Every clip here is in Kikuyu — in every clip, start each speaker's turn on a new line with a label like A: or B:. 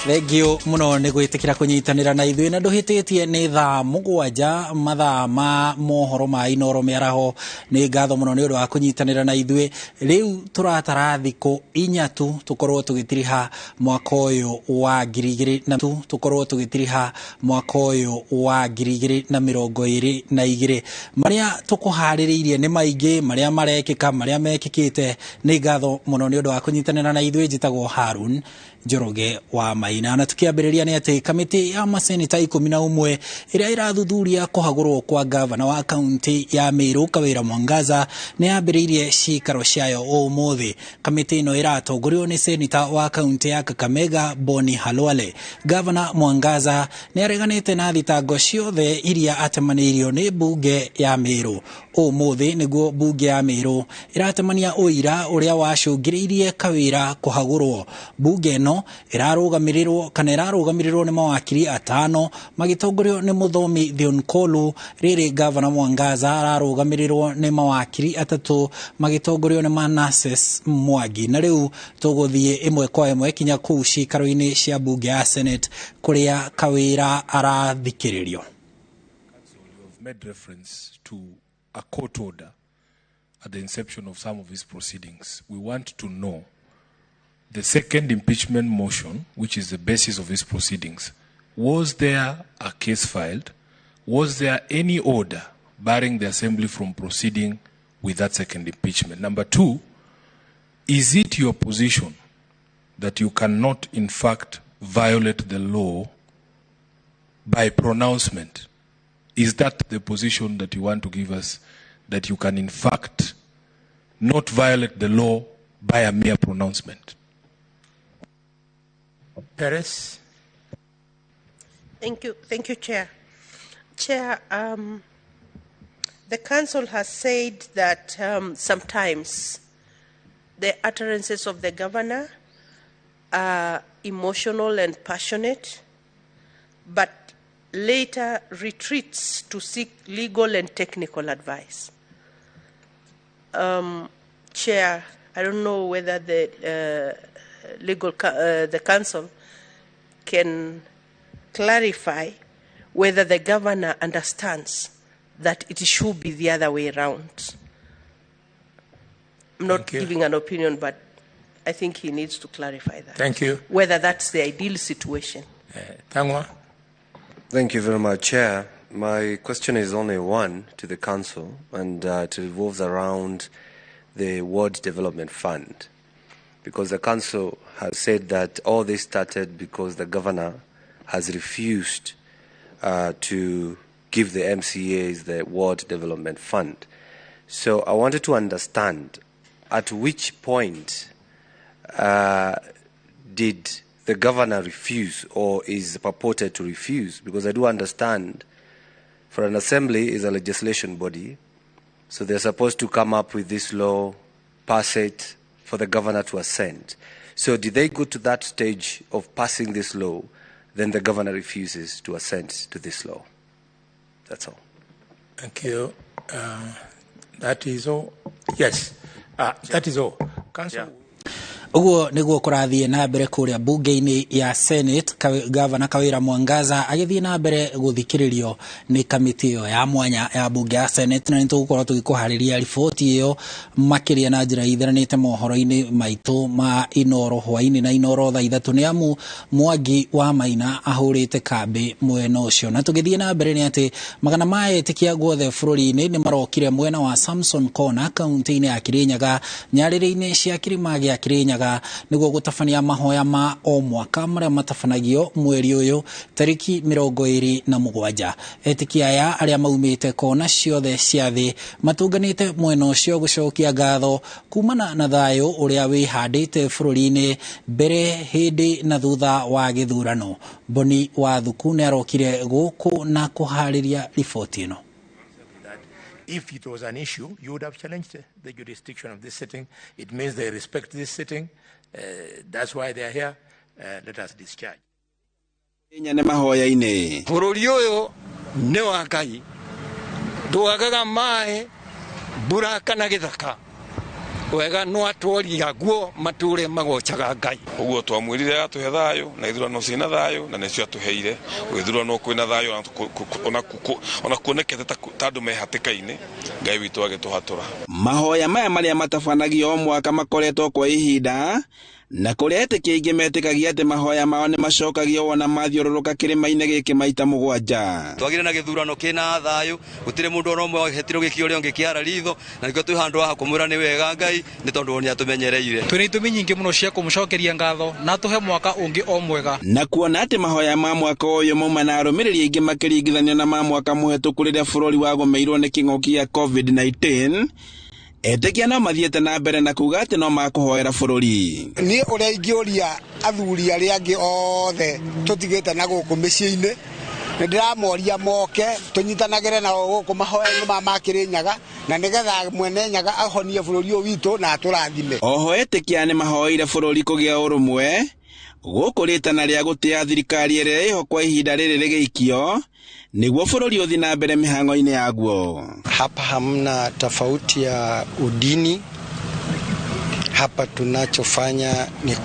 A: Thengio muno nĩ gwĩtĩkĩra kũnyitanĩra na ithuĩ, na ndũhĩtĩtie nĩ thaa 7 mathaa ma mohoro ma Inoro mĩaraho. Nĩ ngatho mũno nĩ ũndũ wa kũnyitanĩra na ithuĩ. Rĩu tũratara thikũ 4 tu tũkorwo tũgĩtiriha mwaka ũyũ wa 2000 na tu tũkorwo tũgĩtiriha mwaka ũyũ wa 2022. Marĩa tũkũharĩrĩirie nĩ maingĩ, marĩa marekĩka, marĩa mekĩkĩte. Nĩ ngatho mũno nĩ ũndũ wa kũnyitanĩra na ithuĩ. Njĩtagwo Harun Njoroge wa Maina, na tukiambĩrĩria nĩ atĩ kamĩtĩ ya maseneta 11 ĩrĩa ĩrathuthuria kũhagũrwo kwa gavana wa kaunti ya Meru Kawira Mwangaza nĩ yambĩrĩirie cikaro ciayo ũmũthĩ. Kamĩtĩ ĩno ĩratongorio nĩ seneta wa kaunti ya Kakamega Boni Khalwale. Gavana Mwangaza nĩ areganĩte na thitango ciothe iria atemanĩirio nĩ mbunge ya Meru. Ũmũthĩ nĩguo mbunge ya Meru ĩratemania ũira ũrĩa wacũngĩrĩirie Kawira kũhagũrwo. Mbunge ĩno ĩrarũgamĩrĩrwo kana ĩrarũgamĩrĩrwo nĩ mawakiri atano magĩtongorio nĩ mũthomi Thinkolu. Rĩrĩ gavana Mwangaza ararũgamĩrĩrwo nĩ mawakiri atatũ magĩtongorio nĩ Manasseh Mwangi. Na rĩu tũgũthiĩ ĩmwe kwa ĩmwe kinya kũu cikaro-inĩ cia mbunge ya Senate kũrĩa Kawira arathikĩrĩrio.
B: Made reference to a court order at the inception of some of these proceedings. We want to know the second impeachment motion, which is the basis of these proceedings. Was there a case filed? Was there any order barring the Assembly from proceeding with that second impeachment? Number two, is it your position that you cannot, in fact, violate the law by pronouncement? Is that the position that you want to give us, that you can, in fact, not violate the law by a mere pronouncement?
C: Perez.
D: Thank you, Chair. Chair, the Council has said that sometimes the utterances of the governor are emotional and passionate, but later retreats to seek legal and technical advice. Chair, I don't know whether the Council can clarify whether the governor understands that it should be the other way around. I'm not
C: Thank you.
D: Giving an opinion, but I think he needs to clarify that.
C: Thank you.
D: Whether that's the ideal situation.
C: Thang'wa.
E: Thank you very much, Chair. My question is only one to the Council, and it revolves around the Ward Development Fund. Because the Council has said that all this started because the governor has refused to give the MCAs the Ward Development Fund. So I wanted to understand at which point did the governor refuse or is purported to refuse? Because I do understand for an assembly is a legislation body, so they're supposed to come up with this law, pass it for the governor to assent. So did they go to that stage of passing this law, then the governor refuses to assent to this law? That's all.
C: Thank you. That is all. Yes, that is all. Council.
E: Yeah.
A: Ũguo nĩguo kũrathiĩ na mbere kũrĩa mbunge-inĩ ya Senate, Gavana Kawira Mwangaza agĩthiĩ na mbere gũthikĩrĩrio nĩ kamĩtĩ ĩyo ya mwanya ya mbunge ya Senate, na nĩ tũgũkorwo tũgĩkũharĩria riboti ĩyo makĩria na njĩra itharanĩte mohoro-inĩ maitũ ma Inoro hwaĩ-inĩ na Inoro thaa 3, nĩ amu Mwangi wa Maina ahũrĩte kambĩ mwena ũcio. Na tũgĩthiĩ na mbere nĩ atĩ magana ma etĩkia guothe bũrũri-inĩ nĩ marokire mwena wa Samson Corner kaunti-inĩ ya Kirinyaga, nyarĩrĩ-inĩ cia kĩrĩma gĩa Kirinyaga, nĩguo gũtabania mahoya ma o mwaka marĩa matabanagio mweri ũyũ tarĩki 27. Etĩkia aya arĩa maumĩte kona ciothe cia thĩ matũnganĩte mwena ũcio gũcokia ngatho kumana na thayũ ũrĩa wĩhandĩte bũrũri-inĩ mbere, hĩndĩ na thutha wa gĩthurano. Boni wa Thuku nĩ arokire gũkũ na kũharĩria riboti ĩno.
C: If it was an issue, you would have challenged the jurisdiction of this sitting. It means they respect this sitting. That's why they are here. Let us discharge.
F: Kenya nĩ mahoya-inĩ.
G: Bũrũri ũyũ nĩ wa Ngai, ndwagaga maĩ, mbura kana gĩthaka. Wega no atworia guo mature magocaga Ngai.
H: Uguo twamwirire atuhe thayo na ithurano ciina thayo na nicio atuheire ithurano kwina thayo ona kuonekete ta andu me hatĩka-inĩ Ngai witũ agĩtũhatũra.
F: Mahoya maya marĩa matabanagio o mwaka makoretwo kwa ihinda na kũrĩa etĩkia aingĩ metĩkagia atĩ mahoya mao nĩ macokagio wona mathiũrũrũka kĩrĩma-inĩ gĩkĩ maita 7.
I: Twagire na gĩthurano kĩna thayũ, gũtirĩ mũndũ ona ũmwe wahetirwo gĩkĩo ũrĩa ũngĩ kĩara ritho, na nĩkĩo twĩ handũ haha kũmwĩra nĩ wega Ngai nĩ tondũ nĩ atũmenyereire.
J: Twĩna itũmi nyingĩ mũno cia kũmũcokeria ngatho na tũhe mwaka ũngĩ o mwega.
F: Na kuona atĩ mahoya ma mwaka ũyũ mauma na arũmĩrĩri aingĩ makĩringithanio na ma mwaka mũhetũku rĩrĩa bũrũri wagũmĩirwo nĩ kĩng'ũki gĩa COVID-19, etĩkia no mathiĩte na mbere na kuga atĩ no makũhoera bũrũri.
K: Niĩ ũrĩa ingĩũria athuri arĩa angĩ othe tũtigĩte na gũkũ mĩciĩ-inĩ, nĩ ndĩramoria moke tũnyitanagĩre nao gũkũ mahoya-inĩ ma Kĩrĩnyaga, na nĩgetha mwene Nyaga ahonie bũrũri ũyũ witũ na atũrathime.
F: Oho etĩkia nĩ mahoeire bũrũri kũgĩa ũrũmwe gũkũ rĩtana rĩa gũtĩa thirikari ĩrĩa ĩho kwa ihinda rĩrĩ rĩgĩikio nĩguo bũrũri ũthiĩ na mbere mĩhang'o-inĩ yaguo.
L: Hapa hamna tofauti ya udini. Hapa tunachofanya ni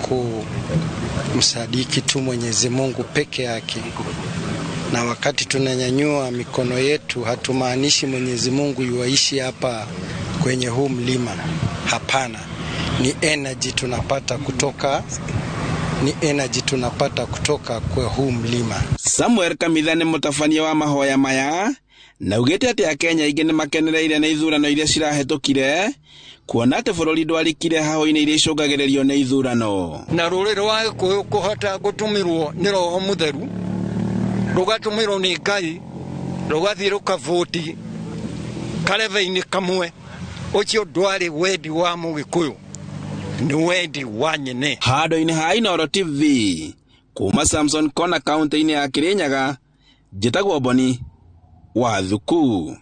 L: kumsadiki tu Mwenyezi Mungu peke yake, na wakati tunanyanyua mikono yetu hatumaanishi Mwenyezi Mungu yuaishi hapa kwenye huu mlima. Hapana, ni energy tunapata kutoka kwa huu mlima.
F: Samuel Kamitha nĩ mũtabania wa mahoya maya na ugĩte atĩ Akenya aingĩ nĩ makenereire nĩ ithurano iria cirahĩtũkire kuona atĩ bũrũri ndwarikire hahũ-inĩ iria icũngagĩrĩrio nĩ ithurano.
G: Na rũrĩrĩ rwa Gĩkũyũ kũhota gũtũmĩrwo nĩ Roho Mũtheru, rũgatũmĩrwo nĩ Ngai, rũgathiĩ rũkavũti karebe-inĩ kamwe, ũcio ndwarĩ wendi wa Mũgĩkũyũ, nĩ wendi wa nyene.
F: Handũ-inĩ ha Inooro TV kuma Samson Kona kaunti-inĩ ya Kĩrĩnyaga, njĩtagwo Boni wa Thuku.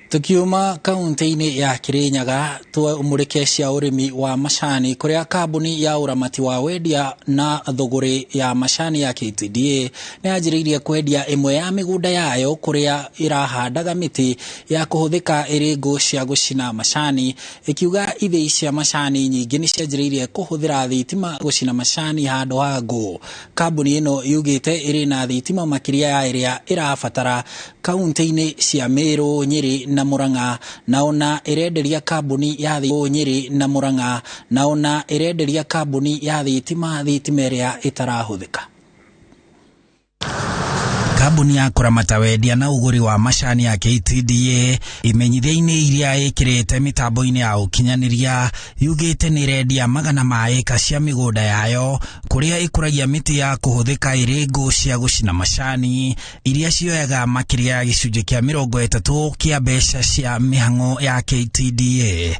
A: Tukiuma kaunti-inĩ ya Kĩrĩnyaga tũmũrĩke cia ũrĩmi wa macani kũrĩa kambuni ya ũramati wa wendia na thũgũrĩ ya macani ya KTDA nĩ yanjĩrĩirie kwendia ĩmwe ya mĩgũnda yayo kũrĩa ĩrahandaga mĩtĩ ya kũhũthĩka ĩrĩ ngũ cia gũcina macani, ĩkiuga ithĩi cia macani nyingĩ nĩ cianjĩrĩirie kũhũthĩra thitima gũcina macani handũ ha ngũ. Kambuni ĩno yugĩte ĩrĩ na thitima makĩria ya ĩrĩa ĩrabatara kaunti-inĩ cia Meru, Nyĩrĩ na Murang'a, na ona ĩrenderia kambuni ya Nyĩrĩ na Murang'a, na ona ĩrenderia kambuni ya thitima thitima ĩrĩa ĩtarahũthĩka. Kambuni ya kũramata wendia na ũgũri wa macani ya KTDA imenyithia-inĩ iria ĩkĩrĩte mĩtambo-inĩ ya ũkinyanĩria yugĩte nĩ ĩrendia 100 ma ĩka cia mĩgũnda yayo kũrĩa ĩkũragia mĩtĩ ya kũhũthĩka ĩrĩ ngũ cia gũcina macani iria cioyaga makĩria ya gĩcunjĩ kĩa 30 kĩa mbeca cia mĩhang'o ya KTDA.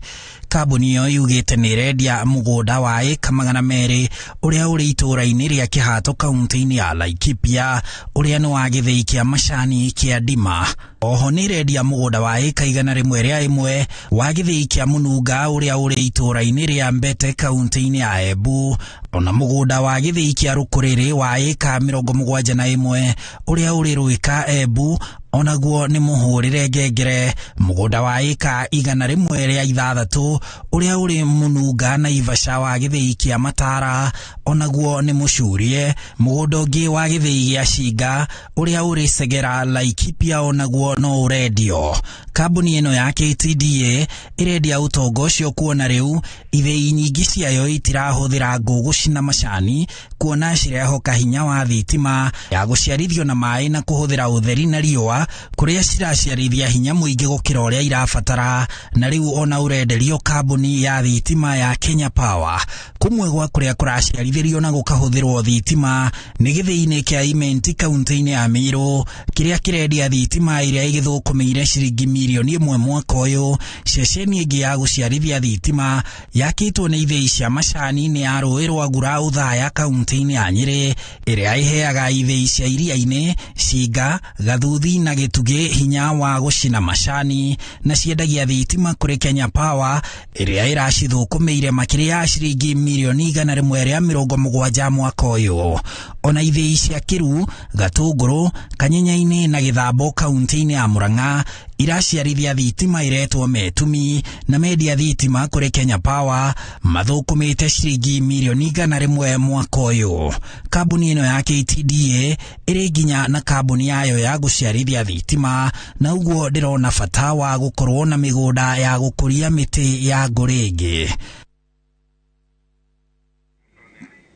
A: Kambuni ĩyo yugĩte nĩ ĩrendia mũgũnda wa ĩka 200 ũrĩa ũrĩ itũũra-inĩ rĩa Kĩhato kaunti-inĩ ya Laikipia ũrĩa nĩ wa gĩthĩi kĩa macani kĩa Ndima. Oho nĩ ĩrendia mũgũnda wa ĩka 101 wa gĩthĩi kĩa Mũnunga ũrĩa ũrĩ itũũra-inĩ rĩa Mbete kaunti-inĩ ya Embu, ona mũgũnda wa gĩthĩi kĩa Rũkũrĩrĩ wa ĩka 71 ũrĩa ũrĩ Rũĩka Embu onaguo nĩ mũhũrĩre ngengere, mũgũnda wa ĩka 106 ũrĩa ũrĩ Mũnunga Naivasha wa gĩthĩi kĩa Matara onaguo nĩ mũcurie, mũgũnda ũngĩ wa gĩthĩi gĩa Cinga ũrĩa ũrĩ Segera Laikipia onaguo no ũrendio. Kambuni ĩno ya KTDA ĩrendia ũtonga ũcio kuona rĩu ithĩi nyingĩ ciayo itirahũthĩra ngũ gũcina macani kuona cirehoka hinya wa thitima ya gũciarithio na maĩ na kũhũthĩra ũtheri na riũa kũrĩa ciraciarithia hinya mũingĩ gũkĩra ũrĩa irabatara, na rĩu ona ũrenderio kambuni ya thitima ya Kenya Power. Kũmwe gwa kũrĩa kũraciarithĩrio na gũkahũthĩrwo thitima nĩ gĩthĩi-inĩ kĩa Imenti kaunti-inĩ ya Meru kĩrĩa kĩrendia thitima ĩrĩa ĩgĩthũkũmĩire ciringi mirioni 1 mwaka ũyũ. Ceceni ĩngĩ ya gũciarithia thitima yakĩtwo nĩ ithĩi cia macani nĩ ya Rũĩ rwa Gura Ũthaya kaunti-inĩ ya Nyĩrĩ ĩrĩa ĩheaga ithĩi cia iria-inĩ Cinga, Gathuthi na Gĩtugĩ hinya wa gũcina macani na ciendagia thitima kũrĩ Kenya Power ĩrĩa ĩracithũkũmĩire makĩria ya ciringi mirioni 170 mwaka ũyũ. Ona ithĩi cia Kĩru, Gatũngũrũ, Kanyenya-inĩ na Gĩthambo kaunti-inĩ ya Murang'a iraciarithia thitima iretwo Metumi na mendia thitima kũrĩ Kenya Power mathũkũmĩte ciringi mirioni 100 mwaka ũyũ. Kambuni ĩno ya KTDA ĩrĩ nginya na kambuni yayo ya gũciarithia thitima, na ũguo ndĩrona bata wa gũkorwo na mĩgũnda ya gũkũria mĩtĩ ya ngũ rĩngĩ.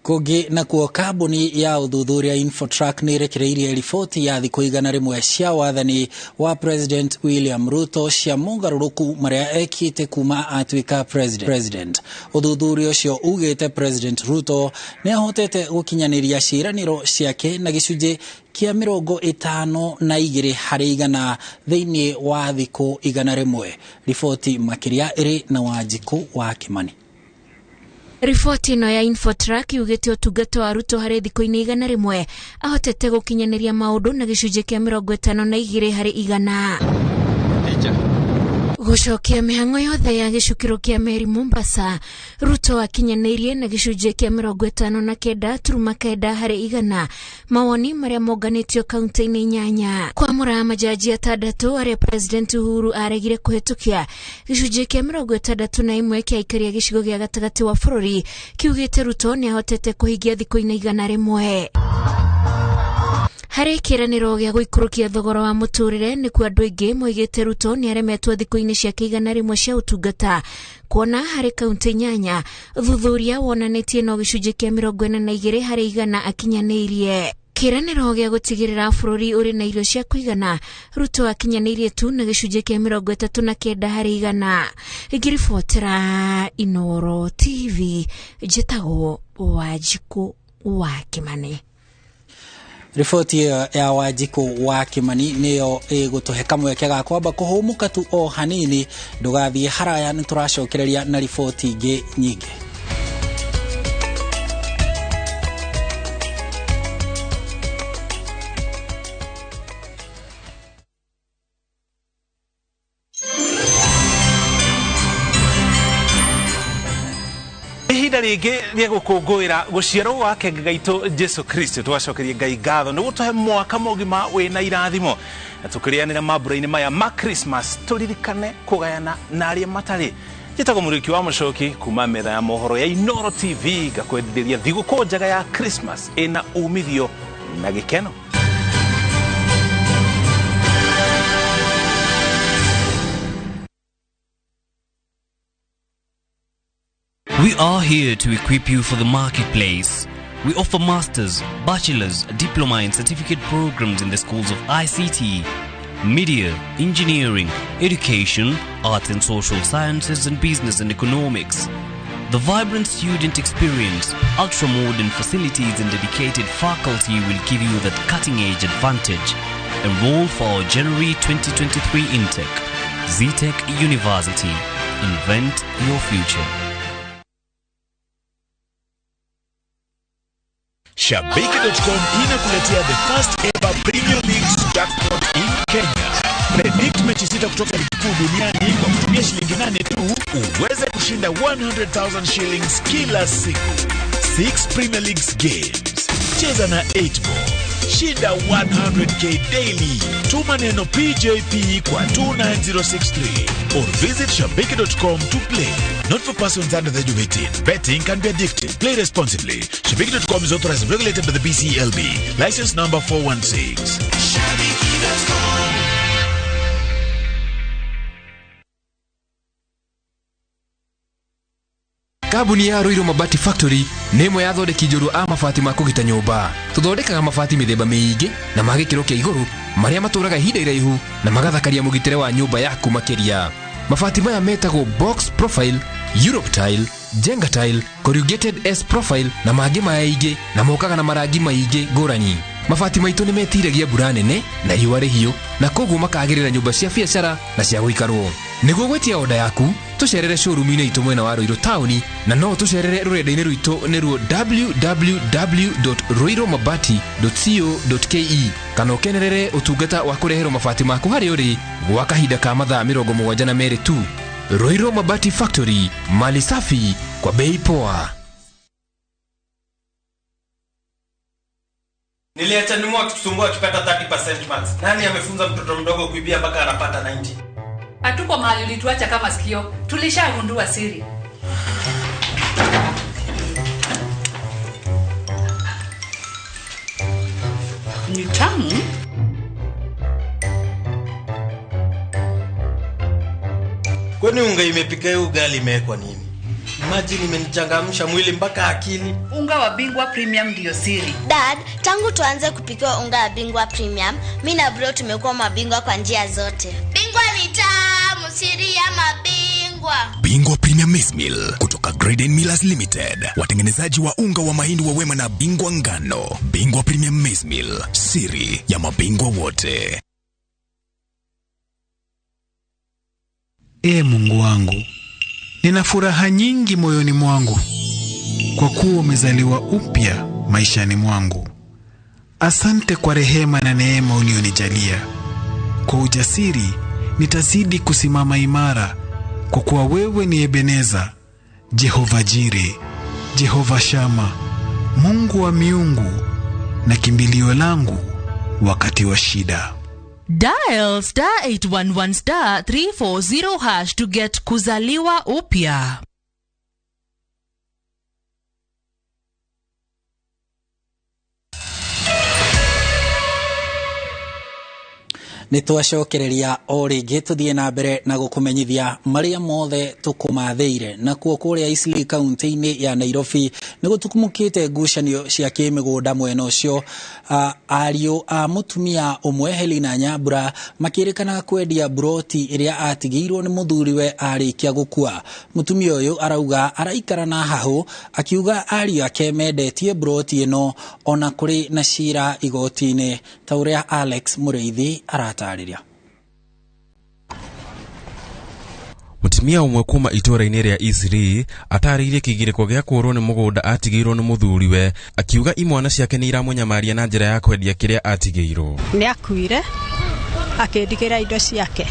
A: Kũngĩ nakuo, kambuni ya ũthuthuria Infotrack nĩ ĩrekereirie riboti ya thikũ 100 cia wathani wa President William Ruto cia mogarũrũku marĩa ekĩte kuma atuĩka president. Ũthuthuria ũcio ugĩte President Ruto nĩ ahotete gũkinyanĩria ciĩranĩro ciake na gĩcunjĩ kĩa 52 harĩ igana thĩinĩ wa thikũ 100. Riboti makĩria ĩrĩ na Wanjikũ wa Kimani.
M: Riboti ĩno ya Infotrack yugĩte ũtungata wa Ruto harĩ thikũ-inĩ 100 ahotete gũkinyanĩria maũndũ na gĩcunjĩ kĩa 52 harĩ igana. Gũcokia mĩhang'o yothe ya gĩcukĩro kĩa meri Mombasa, Ruto akinyanĩirie na gĩcunjĩ kĩa 59.9 harĩ igana mawoni marĩa monganĩtio kaunti-inĩ 8. Kwamũra majaji 6 arĩa President Uhuru aregire kũhetũkia, gĩcunjĩ kĩa 61 kĩa aikari a gĩcigo gĩa gatagatĩ wa bũrũri kiugĩte Ruto nĩ ahotete kũhingia thikũ-inĩ 100. Harĩ kĩĩranĩro gĩa gũikũrũkia thogora wa mũtũrĩre nĩkuo andũ aingĩ moigĩte Ruto nĩ aremetwo thikũ-inĩ ciake 100 cia ũtungata, kuona harĩ kaunti 8 ũthuthuria wonanĩtie no gĩcunjĩ kĩa 42 harĩ igana akinyanĩirie. Kĩĩranĩro gĩa gũtigĩrĩra bũrũri ũrĩ na irio cia kũigana, Ruto akinyanĩirie tu na gĩcunjĩ kĩa 39 harĩ igana. Ngĩribotera Inoro TV, njĩtagwo Wanjikũ wa Kimani.
A: Riboti ĩyo ya Wanjikũ wa Kimani nĩyo ĩgũtũhe kamweke ga kwamba kũhũmũka tu o hanini. Ndũgathiĩ haraya, nĩ tũracokereria na riboti ingĩ nyingĩ.
N: Ihinda rĩngĩ rĩa gũkũngũĩra gũciarwo gwake Gaitũ Jesu Kristo, tũgacokeria Ngai ngatho nĩ gũtũhe mwaka mũgima wĩna irathimo, na tũkĩrĩanĩra mambura-inĩ maya ma Christmas tũririkane kũgayana na arĩa matarĩ. Njĩtagwo Mũrĩki wa Mũcoki kuma metha ya mohoro ya Inoro TV, ngakwendithĩria thigũkũ njega ya Christmas ĩna umithio na gĩkeno.
O: We are here to equip you for the marketplace. We offer masters, bachelor's, diploma and certificate programs in the schools of ICT, media, engineering, education, arts and social sciences and business and economics. The vibrant student experience, ultra-modern facilities and dedicated faculty will give you that cutting-edge advantage. Enroll for our January 2023 intake. Zetech University. Invent your future.
P: Shabiki.com inakuletea the first ever Premier League jackpot in Kenya. Predict mechi 6 kutoka ligi kuu duniani kwa kutumia shilingi 8 tu uweze kushinda 100,000 shillings kila siku. 6 Premier League games. Cheza na 8 ball. Shinda 100k daily. Tuma neno PJP kwa 29063 or visit shabiki.com to play. Not for persons under the age of 18. Betting can be addictive. Play responsibly. Shabiki.com is authorized and regulated by the BCLB. License number 416. Shabiki.com.
Q: Kambuni ya Ruiru Mabati Factory nĩ ĩmwe ya athondeki njorua a mabati ma kũgita nyũmba. Tũthondekaga mabati mĩthemba mĩingĩ na ma gĩkĩro kĩa igũrũ marĩa matũraga ihinda iraihu na magathakaria mũgitĩre wa nyũmba yaku makĩria. Mabati maya metagwo box profile, Europe tile, Jenga tile, corrugated S profile na mangĩ maingĩ, na mokaga na marangi maingĩ ngũrani. Mabati maitũ nĩ metiragia mbura nene na riũa rĩhiũ, na koguo makagĩrĩra nyũmba cia biacara na cia gũikarwo. Nĩguo gwĩtia oda yaku, tũcerere showroom-inĩ itũ mwena wa Ruiru taũni, na no tũcerere rũrenda-inĩ rwitũ nĩruo www.ruirumabati.co.ke, kana ũkenerere ũtungata wa kũreherwo mabati maku harĩa ũrĩ gwa kahinda ka mathaa 72 tu. Ruiru Mabati Factory, mali safi kwa bei poa.
R: Niliacha nimu akitusumbua akipata 30% marks. Nani amefunza mtoto mdogo kuibia mpaka anapata 90?
S: Hatuko mahali ulituacha kama sikio. Tulishagundua siri. Ni tamu.
R: Kwani unga imepika hiyo ugali imewekwa nini? Imagine imenichangamsha mwili mpaka akili.
S: Unga wa Bingwa Premium ndio siri.
T: Dad, tangu tuanze kupikiwa unga wa Bingwa Premium, mimi na bro tumekuwa mabingwa kwa njia zote. Bingwa ni tamu, siri ya mabingwa.
U: Bingwa Premium Maize Meal kutoka Graden Millers Limited, watengenezaji wa unga wa mahindi wa Wema na Bingwa Ngano. Bingwa Premium Maize Meal, siri ya mabingwa wote.
V: Ee Mungu wangu, nina furaha nyingi moyoni mwangu kwa kuwa umezaliwa upya maishani mwangu. Asante kwa rehema na neema ulionijalia. Kwa ujasiri nitazidi kusimama imara, kwa kuwa wewe ni Ebeneza, Jehova Jire, Jehova Shama, Mungu wa miungu na kimbilio langu wakati wa shida.
W: Dial star 811 star 340 hash to get kuzaliwa upya.
A: Nĩ twacokereria o rĩngĩ tũthiĩ na mbere na gũkũmenyithia marĩa mothe tũkũmathĩire. Nakuo kũrĩa Eastleigh kaunti-inĩ ya Nairobi nĩ gũtukumũkĩte ngucanio cia kĩmĩgũnda mwena ũcio. Ariũ a mũtumia ũmwe Helena Nyambura makĩrĩkana kwendia buroti ĩrĩa atigĩirwo nĩ mũthuriwe arĩkia gũkua. Mũtumia ũyũ arauga araikara na hahũ, akiuga ariũ ake mendetie buroti ĩno ona kũrĩ na cira igoti-inĩ, ta ũrĩa Alex Mũrĩithi aratarĩria.
X: Mũtumia ũmwe kuma itũũra-inĩ rĩa Eastleigh atarĩirie kĩgirĩko gĩa kũũrwo nĩ mũgũnda atigĩirwo nĩ mũthuriwe, akiuga imwana ciake nĩ iramũnyamaria na njĩra ya kwendia kĩrĩa atigĩirwo.
Y: Nĩ akuire akĩndigĩra indo ciake,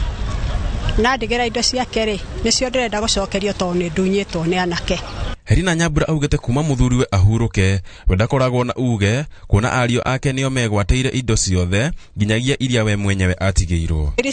Y: na ndigĩra indo ciake rĩ, nĩcio ndĩrenda gũcokerio tondũ nĩ ndunyĩtwo nĩ anake.
X: Helena Nyambura augĩte kuma mũthuriwe ahurũke, we ndakoragwo na uge kuona ariũ ake nĩo megwatĩire indo ciothe nginyagia iria we mwenyewe atigĩirwo.
Y: Iria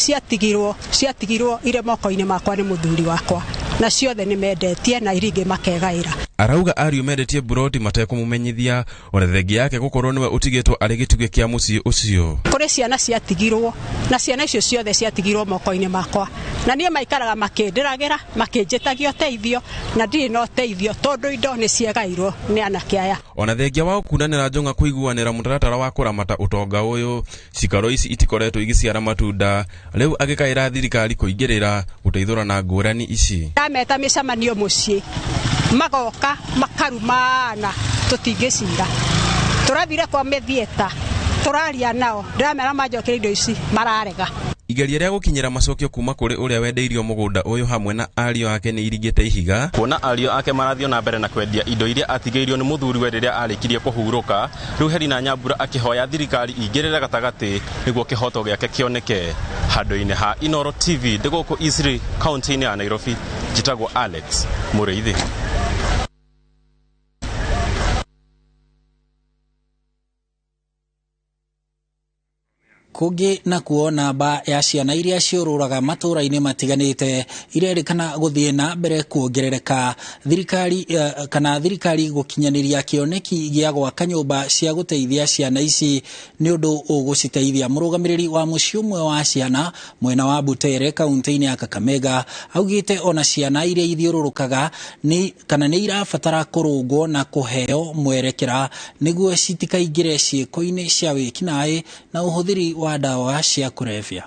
Y: ciatigirwo irĩ moko-inĩ makwa nĩ mũthuri wakwa, na ciothe nĩ mendetie na iria ingĩ makegaĩra.
X: Arauga ariũ mendetie buroti matekũmũmenyithia, ona thengia yake gũkorwo nĩwe ũtigĩtwo arĩ gĩtugĩ kĩa mũciĩ ũcio.
Y: Kũrĩ ciana ciatigirwo, na ciana icio ciothe ciatigirwo moko-inĩ makwa, na niĩ maikaraga makĩndĩragĩra makĩnjĩtagia ũteithio, na ndirĩ na ũteithio tondũ indo nĩ ciegairwo nĩ anake aya.
X: Ona thengia wao kunanĩra njong'a kũiguanĩra mũtaratara wa kũramata ũtonga ũyũ, cikaro ici itikoretwo igĩciara matunda, rĩu agĩkaĩra thirikari kũingĩrĩra gũteithũra na ngũrani ici.
Y: Ndameta mĩcemanio mũciĩ magoka makarumana, tũtingĩcira. Tũrathire kwa mĩthieta, tũraria nao, ndĩramera manjokere indo ici, mararega.
X: Igeria rĩa gũkinyĩra macokio kuma kũrĩ ũrĩa wendeirio mũgũnda ũyũ hamwe na ariũ ake nĩ iringĩte ihiga, kuona ariũ ake marathiĩ na mbere na kwendia indo iria atigĩirio nĩ mũthuriwe rĩrĩa arĩkirie kũhurũka. Rĩu Helena Nyambura akĩhoya thirikari ingĩrĩre gatagatĩ nĩguo kĩhoto gĩake kĩoneke. Handũ-inĩ ha Inoro TV ndĩ gũkũ Eastleigh kaunti-inĩ ya Nairobi, njĩtagwo Alex Mũrĩithi.
A: Kũngĩ nakuo namba ya ciana iria ciũrũraga matũũra-inĩ matiganĩte irerĩkana gũthiĩ na mbere kuongerereka. Thirikari kana thirikari gũkinyanĩria kĩoneki gĩa gwaka nyũmba cia gũteithia ciana ici nĩ ũndũ ũgũciteithia. Mũrũgamĩrĩri wa mũciĩ ũmwe wa ciana mwena wa Butere kaunti-inĩ ya Kakamega augĩte ona ciana iria ithiũrũrũkaga nĩ kana nĩ irabatara kũrũngwo na kũheo mwerekera nĩguo citikaingĩre ciĩko-inĩ cia wĩkinaĩ na ũhũthĩri wa dawa cia kũrebia.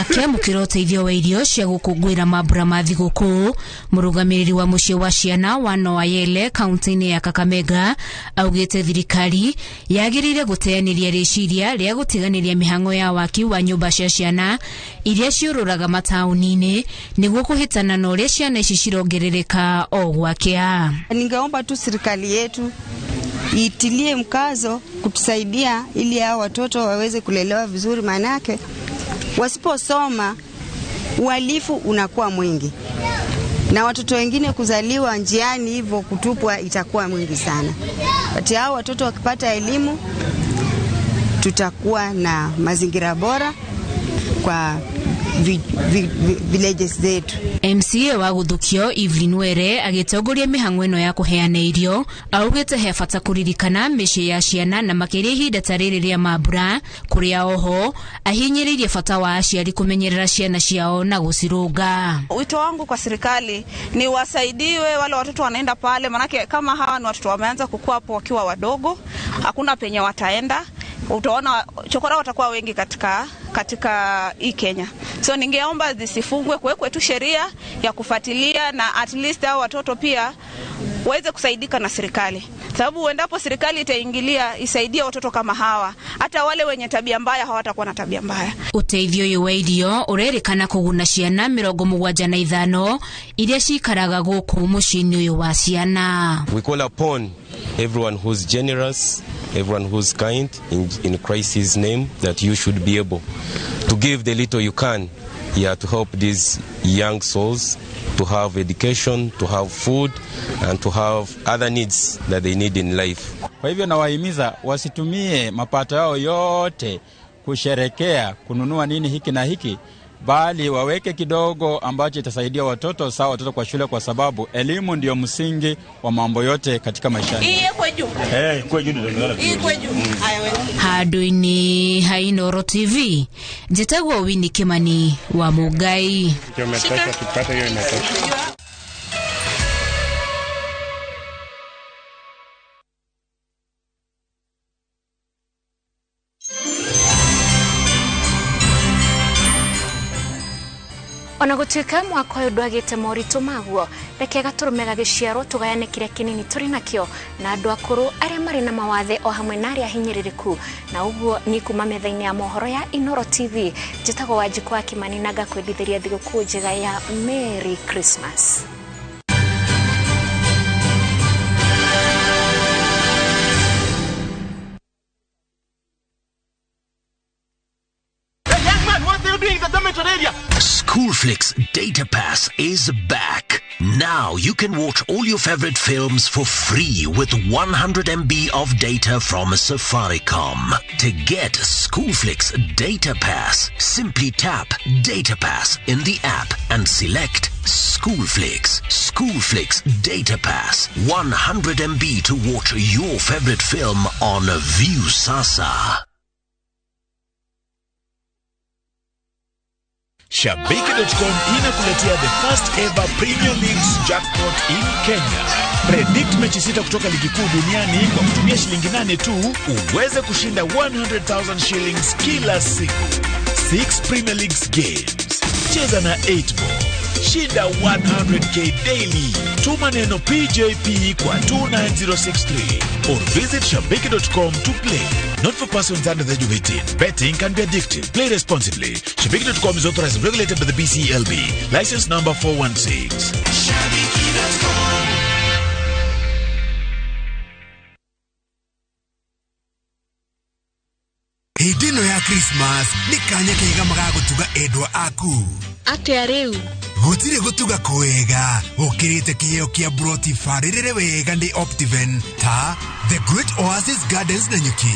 M: Akĩamũkĩra ũteithio wa irio cia gũkũngũĩra mambura ma thigũkũ, mũrũgamĩrĩri wa mũciĩ wa ciana wa Noayele kaunti-inĩ ya Kakamega augĩte thirikari yagĩrĩire gũteanĩria rĩciria rĩa gũtiganĩria mĩhang'o ya waki wa nyũmba cia ciana iria ciũrũraga mataũni-inĩ nĩguo kũhĩtana na ũrĩa ciana ici cirongerereka o gwakĩa.
Z: Ningeomba tu serikali yetu itilie mkazo kutusaidia ili hao watoto waweze kulelewa vizuri, manake wasiposoma uhalifu unakuwa mwingi, na watoto wengine kuzaliwa njiani hivyo kutupwa itakuwa mwingi sana. But Ati hao watoto wakipata elimu tutakuwa na mazingira bora kwa villages zetu.
B: MCA wa Guthukio Evelyn Were agitongoria mĩhang'o ĩno ya kũheana irio augĩte he bata kũririkana mĩciĩ ya ciana na makĩria ihinda ta rĩrĩ rĩa mambura, kũrĩa oho ahinyĩrĩirie bata wa aciari kũmenyerera ciana ciao na gũcirũnga.
C: Wito wangu kwa serikali ni wasaidiwe wale watoto wanaenda pale, manake kama hawa ni watoto wameanza kukua hapo wakiwa wadogo, hakuna penye wataenda. Utaona chokora watakuwa wengi katika hii Kenya. So ningeomba zisifungwe, kuwekwe tu sheria ya kufuatilia na at least hao watoto pia waweze kusaidika na serikali. Sababu endapo serikali itaingilia isaidie watoto kama hawa, hata wale wenye tabia mbaya hawatakuwa na tabia mbaya.
B: Uteithio uyu wa irio urerikana kuguna ciana 75 iria cikaraga guku muciĩ-inĩ uyu wa ciana.
D: We call upon everyone who's generous, everyone who's kind in Christ's name, that you should be able to give the little you can here to help these young souls to have education, to have food, and to have other needs that they need in life.
E: Kwa hivyo nawahimiza wasitumie mapato yao yote kusherekea kununua nini hiki na hiki, bali waweke kidogo ambacho itasaidia watoto sawa watoto kwa shule, kwa sababu elimu ndio msingi wa mambo yote katika maisha.
B: Handũ-inĩ ha Inooro TV, njĩtagwo Winnie Kimani wa Mũngai. Ona gũtuĩka mwaka ũyũ ndwagĩte moritũ maguo, reke gatũrũme gagĩciarwo tũgayane kĩrĩa kĩnini tũrĩ nakĩo na andũ akũrũ arĩa marĩ na mawathe o hamwe na arĩa ahinyĩrĩrĩku. Na ũguo ni kuma metha-inĩ ya mohoro ya Inooro TV, njĩtagwo Wanjikũ wa Kimani na ngakwendithĩria thigũkũ njega ya Merry Christmas.
H: Schoolflix Data Pass is back. Now you can watch all your favorite films for free with 100 MB of data from Safaricom. To get Schoolflix Data Pass, simply tap Data Pass in the app and select Schoolflix. Schoolflix Data Pass, 100 MB to watch your favorite film on Viusasa.
P: Shabiki.com inakuletea the first ever Premier Leagues jackpot in Kenya. Predict mechi 6 kutoka ligi kuu duniani kwa kutumia shilingi 8 tu uweze kushinda 100,000 shillings kila siku. 6 Premier Leagues games. Cheza na 8 ball. Shinda 100k daily. Tuma neno PJP kwa 29063 or visit shabiki.com to play. Not for persons under the age of 18. Betting can be addictive. Play responsibly. Shabiki.com is authorized and regulated by the BCLB. License number 416. Shabiki.com.
I: Hĩndĩ ĩno ya Christmas nĩ kanya kega magagũtuga endwa aku.
W: Atĩa rĩu?
I: Gũtirĩ gũtuga kwega gũkĩrĩte kĩheo kĩa broti barĩrĩre wega nĩ Optiven ta The Great Oasis Gardens Nanyuki,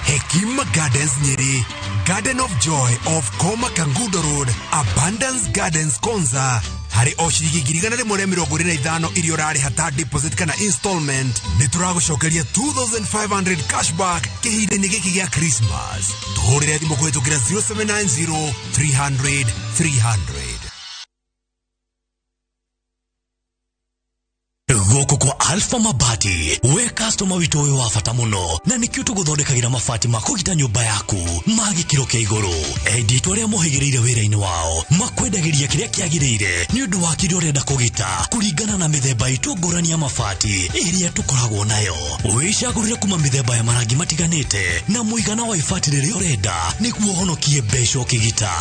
I: Hekima Gardens Nyeri, Garden of Joy of Koma Kangundo Road, Abundance Gardens Konza. Harĩ o ciringi 125 iria ũrarĩha ta deposit kana installment, nĩ tũragũcokeria 2500 cashback kĩhinda-inĩ gĩkĩ gĩa Christmas. Tũhũrĩre thimũ kũhĩtũkĩra 0790 300 300.
H: Gũkũ kwa Alpha Mabati, we customer witũ ũyũ wa bata mũno, na nĩkĩo tũgũthondekagĩra mabati ma kũgita nyũmba yaku ma gĩkĩro kĩa igũrũ. Endia itũ arĩa mohĩgĩrĩire wĩra-inĩ wao makwendagĩria kĩrĩa kĩagĩrĩire nĩ ũndũ wa kĩrĩa ũrenda kũgita kũringana na mĩthemba itũ ngũrani ya mabati ĩrĩa tũkoragwo nayo. Wĩcagũrĩre kuma mĩthemba ya marangi matiganĩte na mũigana wa ibati rĩrĩa ũrenda nĩguo ũhonokie mbeca ũkĩgita.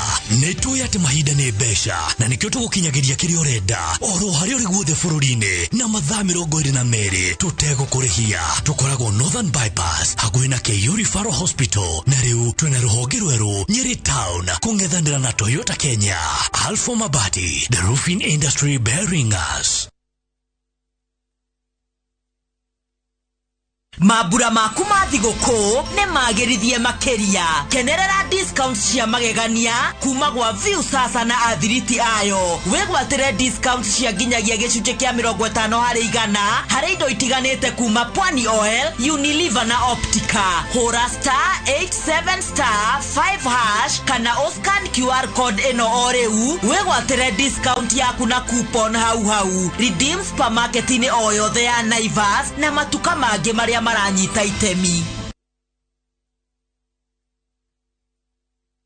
H: Nĩ tũĩ atĩ mahinda nĩ mbeca na nĩkĩo tũgũkinyagĩria kĩrĩa ũrenda oro harĩa ũrĩ guothe bũrũri-inĩ na mathaa 22 tũtegũkũrĩhia. Tũkoragwo Northern Bypass hakuhĩ na KU Referral Hospital, na rĩu twĩna rũhonge rwerũ Nyeri Town kũng'ethanĩra na Toyota Kenya. Alpha Mabati, the roofing industry bearing us.
F: Mambura maku ma thigũkũ nĩ magĩrithie makĩria. Kenerera discount cia magegania kuma gwa Viusasa na athiriti ayo. Wĩgwatĩre discount cia nginyagia gĩcunjĩ kĩa 50% harĩ indo itiganĩte kuma Pwani Oil, Unilever na Optica. Hũra *87*5# kana ũscan QR code ĩno o rĩu wĩgwatĩre discount yaku na coupon hau hau. Redeem supermarket-inĩ o yothe ya Naivas na matuka mangĩ marĩa maranyita itemi.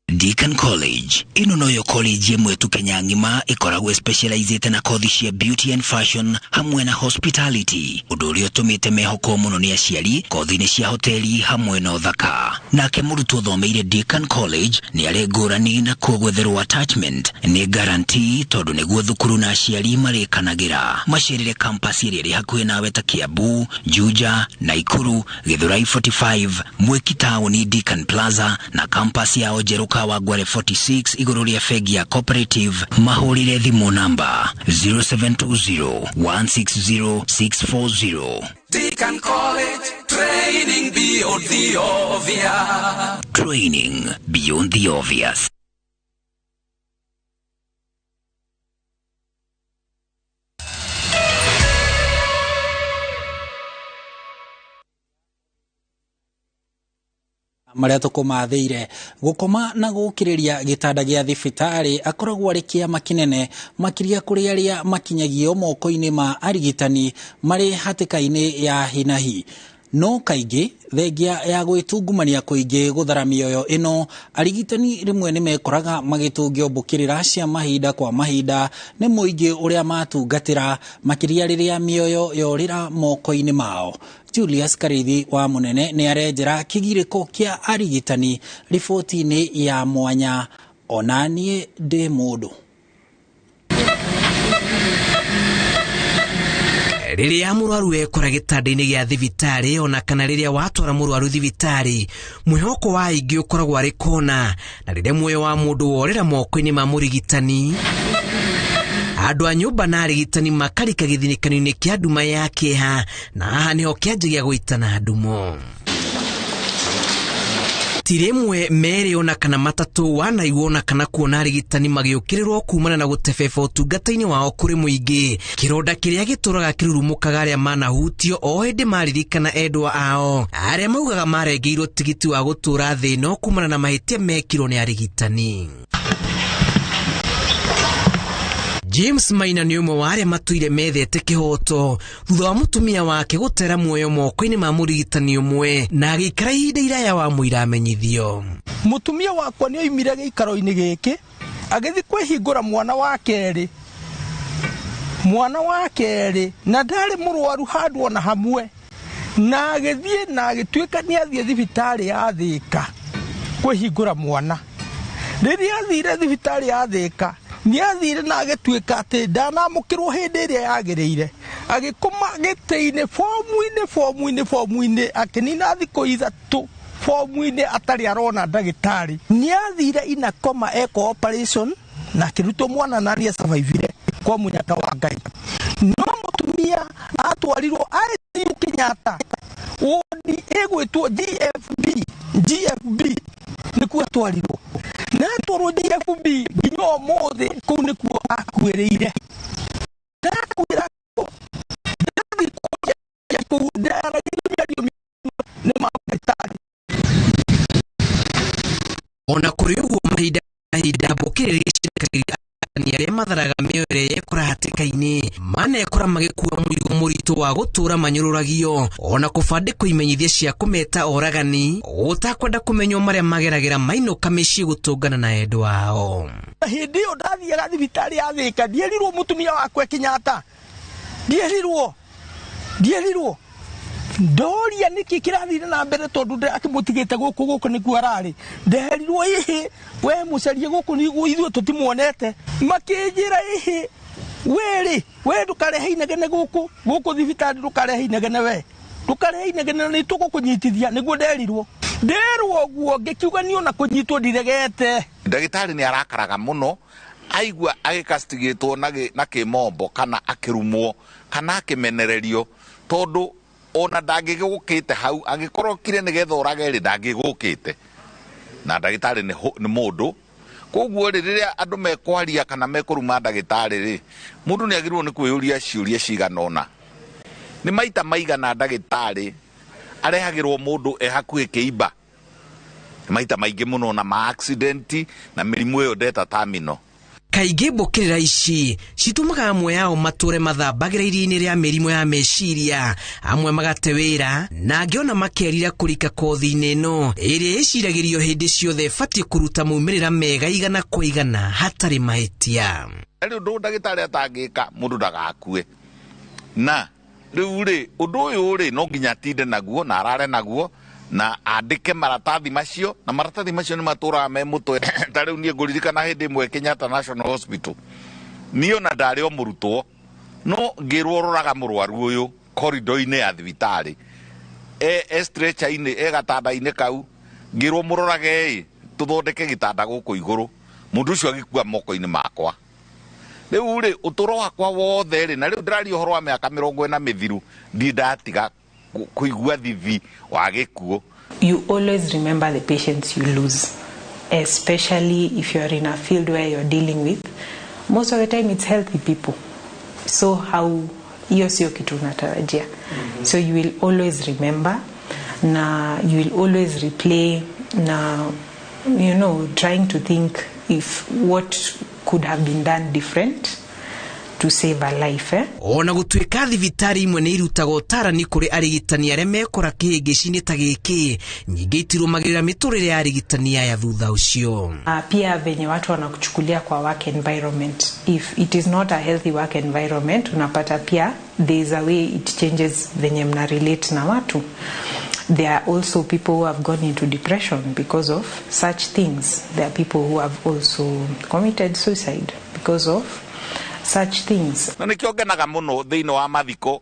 G: Deacon College ĩno noyo college ĩmwe tu Kenya ng'ima ĩkoragwo specializĩte na kothi cia beauty and fashion hamwe na hospitality, ũndũ ũrĩa ũtũmĩte mehokwo mũno nĩ aciari kothi-inĩ cia hoteli hamwe na ũthaka. Nake mũrutwo ũthomeire Deacon College nĩ arĩ ngũrani na kuo gwetherwo attachment nĩ guarantee tondũ nĩguo thukuru na aciari marĩkanagĩra. Macerere campus ĩrĩa ĩrĩ hakuhĩ nawe ta Kiambu, Juja, Naikuru, Githurai 45, Mwiki taũni Deacon Plaza na campus yao njerũ Kawangware 46 igũrũ rĩa bengi ya Cooperative. Mahũrĩre thimũ namba 0720 160 640.
J: Deacon College, training beyond the obvious.
G: Training beyond the obvious.
A: Marĩa tũkũmathĩire gũkoma na gũkĩrĩria gĩtanda gĩa thibitarĩ akoragwo arĩ kĩama kĩnene makĩria kũrĩ arĩa makinyagio moko-inĩ ma arigitani marĩ hatĩka-inĩ ya hinahi. No kaingĩ thengia ya gwĩtungumania kũingĩ gũthara mĩoyo ĩno, arigitani rĩmwe nĩ mekoraga magĩtũngio mbũkĩrĩra cia mahinda kwa mahinda nĩ mũingĩ ũrĩa matungatĩra makĩria rĩrĩa mĩoyo yorĩra moko-inĩ mao. Julius Karithi wa Munene nĩ arenjera kĩgirĩko kĩa arigitani riboti-inĩ ya mwanya. Onaniĩ ndĩ mũndũ.
K: Rĩrĩa mũrwaru ekora gĩtanda-inĩ gĩa thibitarĩ ona kana rĩrĩa watwara mũrwaru thibitarĩ, mwĩhoko wa aingĩ ũkoragwo arĩ kona, na rĩrĩa muoyo wa mũndũ worĩra moko-inĩ ma mũrigitani, andũ a nyũmba na arigitani makarika gĩthinĩkano-inĩ kĩa nduma ya kĩeha, na haha nĩho kĩanjagia gũitana ndumo. Ti rĩmwe merĩ ona kana matatũ wanaigua ona kana kuona arigitani magĩũkĩrĩrwo kumana na gũtebeba ũtungata-inĩ wao kũrĩ mũingĩ. Kĩronda kĩrĩa gĩtũraga kĩrurumũkaga arĩa manahutio o hĩndĩ maririkana endwa ao arĩa maugaga marengeirwo tigiti wa gũtũra thĩ ĩno kumana na mahĩtia mekirwo nĩ arigitani. James Maina nĩ ũmwe wa arĩa matũire methete kĩhoto thutha wa mũtumia wake gũtera muoyo moko-inĩ ma mũrigitani ũmwe na agĩikara ihinda iraya wa mũira amenyithio.
L: Mũtumia wakwa nĩ oimire gĩikaro-inĩ gĩkĩ agĩthiĩ kwĩhingũra mwana wa kerĩ, mwana wa kerĩ, na ndarĩ mũrwaru handũ ona hamwe, na agĩthiĩ na agĩtuĩka nĩ athiĩ thibitarĩ ya Thĩka kwĩhingũra mwana. Rĩrĩa athire thibitarĩ ya Thĩka nĩ athire na agĩtuĩka atĩ ndanamũkĩrwo hĩndĩ ĩrĩa yagĩrĩire, agĩkoma gĩtĩ-inĩ fomu-inĩ akĩnina thikũ 3 fomu-inĩ atarĩ arona ndagĩtarĩ. Nĩ athire inakoma eko operation na akĩrutwo mwana na nĩ survivire kwa mũnyaka wa Ngai. No mũtumia atwarirwo ICU Kenyatta, wodi ĩgwĩtwo GFB nĩkuo atwarirwo, na atwarwo GFB nginya ũmũthĩ kũu nĩkuo akuĩrĩire. Ndakwĩra ndathiĩ kũu ndaragia mĩario nĩ mandagĩtarĩ.
K: Ona kũrĩ ũguo mahinda mahinda mbũkĩrĩria cirekagĩria arĩa matharaga mĩoyo ĩrĩa yekora hatĩka-inĩ manekora magĩkua mũrigo mũritũ wa gũtũra manyũrũragio ona kũbandĩkwo imenyithia cia kũmeta oragani ũtakwenda kũmenywo marĩa mageragĩra mainũka mĩciĩ gũtũngana na endwa ao.
L: Hĩndĩ ĩyo ndathiaga thibitarĩ ya Thĩka ndierirwo mũtumia wakwa Kenyatta, ndierirwo ndoria nĩkĩ kĩrathire na mbere tondũ akĩmũtigĩte gũkũ nĩkuo ararĩ. Ndeherirwo ĩhĩ we mũcarie gũkũ nĩguo ithuĩ tũtimuonete. Makĩnjĩra ĩhĩ werĩ we ndũkarehe inegene gũkũ thibitarĩ, ndũkarehe inegene we, ndũkarehe inegene nĩ tũgũkũnyitithia. Nĩguo nderirwo, nderwo ũguo ngĩkiuga niĩ ona kũnyitwo ndiregete.
N: Ndagĩtarĩ nĩ arakaraga mũno aigua agĩkastigĩtwo na kĩmombo kana akĩrumwo kana akĩmenererio, tondũ Ona ndangĩgũkĩte hau, angĩkorwo kire nĩgetha ũrage rĩ, ndangĩgũkĩte. Na ndagĩtarĩ nĩ mũndũ. Koguo rĩ, rĩrĩa andũ mekwaria kana mekũruma ndagĩtarĩ rĩ, mũndũ nĩ agĩrĩirwo nĩ kwĩyũria ciũria cigana ũna. Nĩ maita maigana ndagĩtarĩ arehagĩrwo mũndũ e hakuhĩ kĩimba? Nĩ maita maingĩ mũno, na ma accident na mĩrimũ ĩyo ndeta terminal.
K: Kaingĩ mbũkĩrĩra ici citũmaga amwe ao matũre mathambagĩra iria-inĩ rĩa mĩrimũ ya meciria, amwe magate wĩra na angĩ ona makerira kũrika kothi-inĩ ĩno ĩrĩa ĩciragĩrio hĩndĩ ciothe ĩbatiĩ kũruta maumĩrĩra mega igana kwa igana hatarĩ mahĩtia.
N: Rĩu ũndũ ndagĩtarĩ atangĩka mũndũ ndagakue. Na rĩu rĩ, ũndũ ũyũ rĩ, no nginya atinde naguo na arare naguo na andĩke maratathi macio, na maratathi macio nĩ matũraga me mũtwe. Ta rĩu niĩ ngũririkana hĩndĩ ĩmwe Kenyatta National Hospital, niĩ ona ndarĩ o mũrutwo, no ngĩrwo roraga mũrwaru ũyũ corridor-inĩ ya thibitarĩ, e stretcher-inĩ, e gatanda-inĩ kau, ngĩrwo mũrorage ĩ, tũthondeke gĩtanda gũkũ igũrũ. Mũndũ ũcio agĩkua moko-inĩ makwa. Rĩu rĩ, ũtũro wakwa wothe rĩ, na rĩu ndĩraria ũhoro wa mĩaka 40 mĩthiru, ndirĩ ndatiga kũigua thithi wa gĩkuũ.
O: You always remember the patients you lose, especially if you are in a field where you're dealing with. Most of the time it's healthy people. So how hiyo sio kitu unatarajia. So you will always remember, na you will always replay, na trying to think if what could have been done different to save a life, eh?
K: Ona gũtuĩka thibitarĩ imwe nĩ irutaga ũtarani kũrĩ arigitani arĩa mekora kĩhĩngĩci-inĩ ta gĩkĩ, nyingĩ itirũmagĩrĩra mĩtũrĩre ya arigitani aya thutha ũcio.
O: Pia venye watu wanakuchukulia kwa work environment. If it is not a healthy work environment, unapata pia there is a way it changes venye mna relate na watu. There are also people who have gone into depression because of such things. There are people who have also committed suicide because of such things.
N: Na nikio ngenaga muno thiini wa mathiko,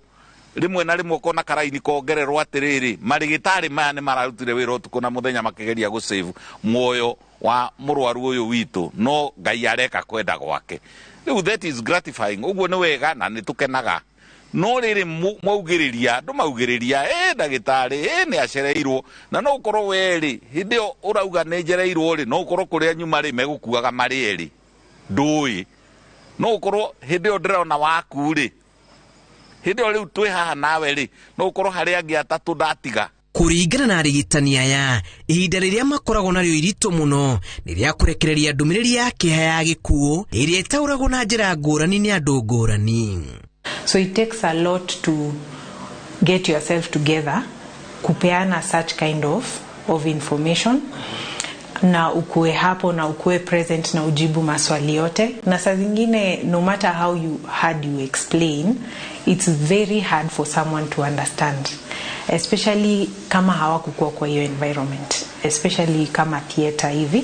N: rimwe na rimwe ukona karaini kongererwo atiriri, marigitari maya ni mararutire wira utuku na muthenya makigeria gusave muoyo wa murwaru uyu witu, no Ngai areka kwenda gwake. Riu that is gratifying. Uguo ni wega na ni tukenaga. No riri mwaugiriria, andu maugiriria, ndagitari, ni acereirwo, na no ukorwo we ri, hindi iyo urauga ni njereirwo ri, no ukorwo kuria nyuma ri megukuaga mari eri. Ndui. No ukorwo hindi iyo ndirona waku ri, hindi iyo riu twi haha nawe ri, no ukorwo hari angi atatu ndatiga.
K: Kũringana na arigitani aya, ihinda rĩrĩa makoragwo narĩo iritũ mũno nĩ rĩa kũrekereria ndũmĩrĩri ya kĩeha ya gĩkuũ ĩrĩa ĩtaũragwo na njĩra ngũrani nĩ andũ ngũrani.
O: So it takes a lot to get yourself together, kupeana such kind of information, na ukue hapo na ukue present na ujibu maswali yote. Na saa zingine, no matter how hard you explain, it's very hard for someone to understand, especially kama hawakukuwa kwa hiyo environment, especially kama theater hivi.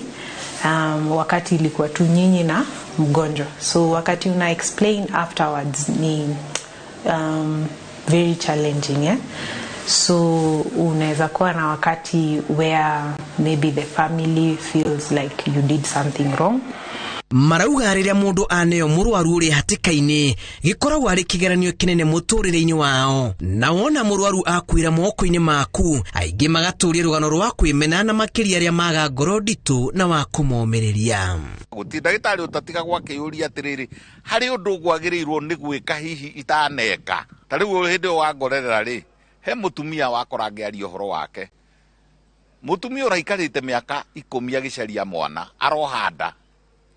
O: Wakati ilikuwa tu nyinyi na mgonjwa, so wakati una explain afterwards ni very challenging, eh? So unaweza kuwa na wakati where maybe the family feels like you did something wrong.
K: Marauga rĩrĩa mũndũ aneo mũrwaru ũrĩ hatĩka-inĩ gĩkoragwo arĩ kĩgeranio kĩnene mũtũrĩre-inĩ wao, na wona mũrwaru akuĩra moko-inĩ maku, aingĩ magatũria rũgano rwa kwĩmena na makĩria arĩa maga ngoro nditũ na wa kũmomĩrĩria.
N: Gũtirĩ ndagĩtarĩ ũtatigagwo akĩyũria atĩrĩrĩ, harĩ ũndũ ngwagĩrĩirwo nĩ gwĩka hihi itaneka. Ta rĩu hĩndĩ ĩyo wangorerera rĩ, he mũtumia wakora ngĩaria ũhoro wake. Mũtumia ũraikarĩte mĩaka 10 agĩcaria mwana, aroha nda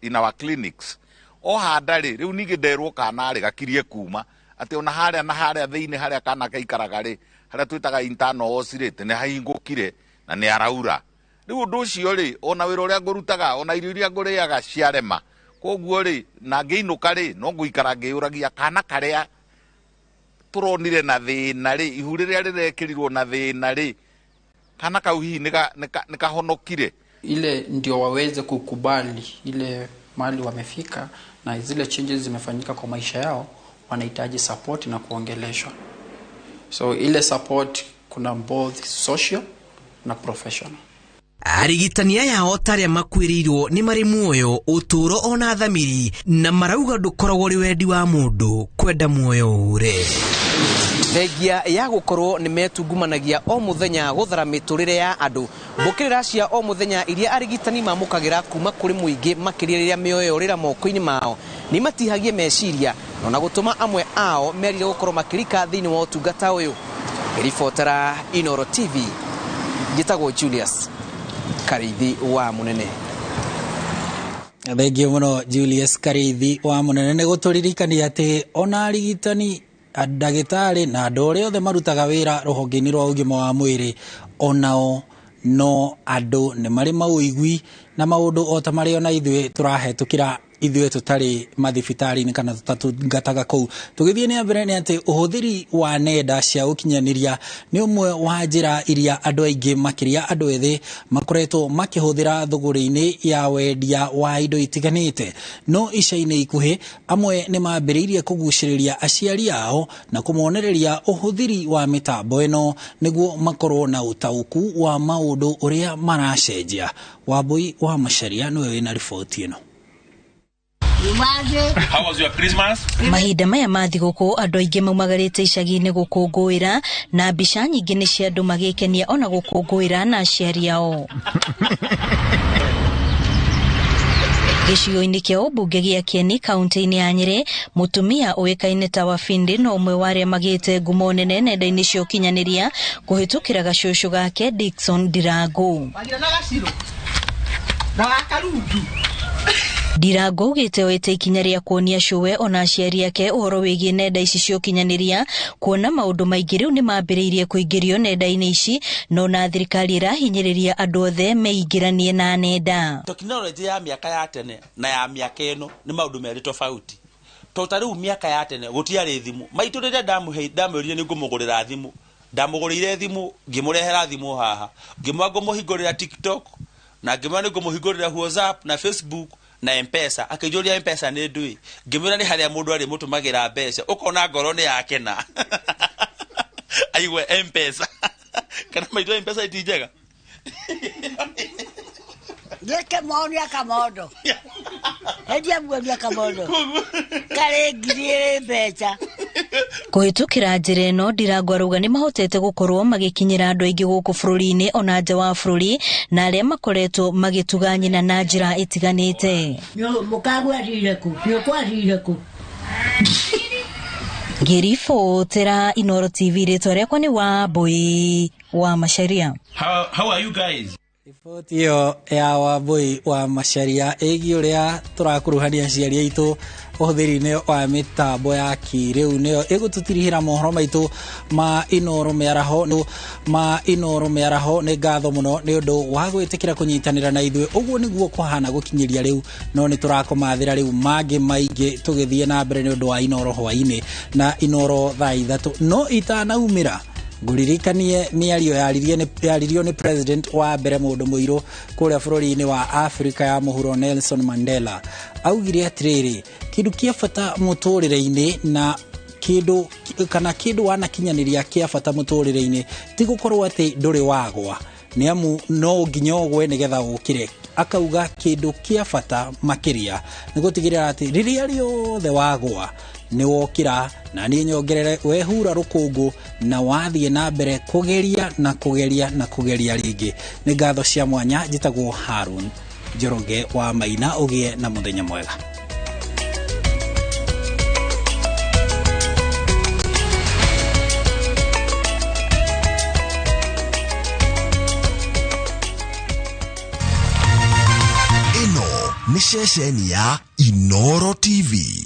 N: in our clinics. Oha nda rĩ, rĩu ningĩ nderwo kana rĩ gakirie kuma atĩ ona harĩa na harĩa thĩinĩ harĩa kana gaikaraga rĩ, harĩa twĩtaga internal os rĩ, nĩ hahingũkire na nĩ araura. Rĩu ũndũ ũcio rĩ, ona wĩra ũrĩa ngũrutaga, ona irio iria ngũrĩaga ciarema. Koguo rĩ, na ngĩinũka rĩ, no ngũikara ngĩyũragia kana karĩa tũronire na thĩna rĩ, ihu rĩrĩa rĩrekĩrirwo na thĩna rĩ, kana kau hihi nĩ kahonokire.
Q: Ile ndio waweze kukubali ile mahali wamefika na zile changes zimefanyika kwa maisha yao, wanahitaji support na kuongeleshwa. So ile support kuna both social na professional.
K: Arigitani aya o ta arĩa makuĩrĩirwo nĩ marĩ muoyo, ũtũũro ona thamiri, na marauga ndũkoragwo ũrĩ wendi wa mũndũ kwenda muoyo ũre. Thengia ya gũkorwo nĩ metungumanagia o mũthenya gũthara mĩtũrĩre ya andũ, mbũkĩrĩra cia o mũthenya iria arigitani mamũkagĩra kuma kũrĩ mũingĩ makĩria rĩrĩa mĩoyo yorĩra moko-inĩ mao nĩ matihagie meciria na gũtũma amwe ao merire gũkorwo makĩrika thĩinĩ wa ũtungata ũyũ. Ribotera Inooro TV, njĩtagwo Julius Kariithi wa Munene.
A: Thengiũ mũno Julius Kariithi wa Munene nĩ gũtũririkania atĩ ona arigitani, ndagĩtarĩ na andũ arĩa othe marutaga wĩra rũhonge-inĩ rwa ũgima wa mwĩrĩ onao no andũ nĩ marĩ maũigui na maũndũ o ta marĩa ona ithuĩ tũrahetũkĩra ithuĩ tũtarĩ mathibitarĩ-inĩ kana tũtatungataga kũu. Tũgĩthiĩ na mbere nĩ atĩ ũhũthĩri wa nenda cia ũkinyanĩria nĩ ũmwe wa njĩra iria andũ aingĩ makĩria andũ ethĩ makoretwo makĩhũthĩra thũgũrĩ-inĩ ya wendia wa indo itiganĩte. No ica-inĩ ikuhĩ amwe nĩ mambĩrĩirie kũgucĩrĩria aciari ao na kũmonereria ũhũthĩri wa mĩtambo ĩno nĩguo makorwo na ũtaũku wa maũndũ ũrĩa maracenjia. Wambui wa Macharia nĩwe wĩna riboti ĩno.
R: How was your Christmas?
S: Mahinda maya ma thigũkũ andũ aingĩ maumagarĩte icagi-inĩ gũkũngũĩra na mbica nyingĩ nĩ cia andũ magĩkenia ona gũkũngũĩra na aciari ao. Gĩcigo-inĩ kĩa ũmbunge gĩa Kieni kaunti-inĩ ya Nyĩrĩ, mũtumia ũĩkaine ta Wafindi no ũmwe wa arĩa magĩte ngumo nene nenda-inĩ cia ũkinyanĩria kũhĩtũkĩra gacũcũ gake Dickson Ndirangu. Ndirangu augĩte oete ikinya rĩa kuonia cũwe ona aciari ake ũhoro wĩgiĩ nenda ici cia ũkinyanĩria, kuona maũndũ maingĩ rĩu nĩmambĩrĩirie kũingĩrio nenda-inĩ ici, no na thirikari ĩrahinyĩrĩria andũ othe meingĩranie na nenda.
R: Tekinoronjĩ ya mĩaka ya tene na ya mĩaka ĩno nĩ maũndũ merĩ tofauti. Tondũ ta rĩu mĩaka ya tene gũtiarĩ thimũ. Maitũ rĩrĩa ndamwĩrire nĩ ngũmũgũrĩra thimũ, ndamũgũrĩire thimũ ngĩmũrehera thimũ haha, ngĩmwĩra ngũmũhingũrĩra TikTok na ngĩmwĩra nĩ ngũmũhingũrĩra WhatsApp na Facebook na M-Pesa. Akĩnjũria M-Pesa nĩ ndũĩ, ngĩmwĩra nĩ harĩa mũndũ arĩ mũtũmagĩra mbeca, ũkona ngoro nĩ yakena aigua M-Pesa. Kana maitũ M-Pesa ti njega.
T: Gĩke monia kamondo. Endia muonia kamondo. Karĩ ngiri ĩrĩ mbeca.
S: Kũhĩtũkĩra njĩra ĩno Ndirangu arauga nĩ mahotete gũkorwo magĩkinyĩra andũ aingĩ gũkũ bũrũri-inĩ ona nja wa bũrũri na arĩa makoretwo magĩtuga nyina na njĩra ĩtiganĩte.
T: Mũkagwarire kũ? Nĩũkwarire kũ?
S: Ngĩribotera Inooro TV, rĩtwa rĩakwa nĩ Wambui wa Macharia.
R: How are you guys?
A: Riboti ĩyo ya Wambui wa Macharia ĩgiĩ ũrĩa tũrakuruhania aciari aitũ ũhũthĩri-inĩ wa mĩtambo ya kĩrĩu nĩyo ĩgũtũtirihĩra mohoro maitũ ma Inooro mĩaraho ma Inooro mĩaraho. Nĩ ngatho mũno nĩ ũndũ wa gwĩtĩkĩra kũnyitanĩra na ithuĩ. Ũguo nĩguo kũhana gũkinyĩria rĩu, no nĩ tũrakũmathĩra rĩu mangĩ maingĩ tũgĩthiĩ na mbere nĩ ũndũ wa Inooro hwainĩ na Inooro thaa 3. No itanaumĩra ngũririkanie mĩario yaririo nĩ president wa mbere mũndũ mũirũ kũrĩa bũrũri-inĩ wa Afrika ya mũhuro Nelson Mandela. Augire atĩrĩrĩ, kĩndũ kĩa bata mũtũrĩre-inĩ na kĩndũ kana kĩndũ wanakinyanĩria kĩa bata mũtũrĩre-inĩ ti gũkorwo atĩ ndũrĩ wagwa, nĩ amu no nginya ũgwe nĩgetha ũkĩre. Akauga kĩndũ kĩa bata makĩria nĩ gũtigĩrĩra atĩ rĩrĩa rĩothe wagwa nĩ wokĩra, na niĩ nyongerere wehura rũkũngũ na wathiĩ na mbere kũgeria na kũgeria na kũgeria rĩngĩ. Nĩ ngatho cia mwanya. Njĩtagwo Harun Njoroge wa Maina. Ũgĩe na mũthenya mwega.
I: Ĩno nĩ ceceni ya Inooro TV.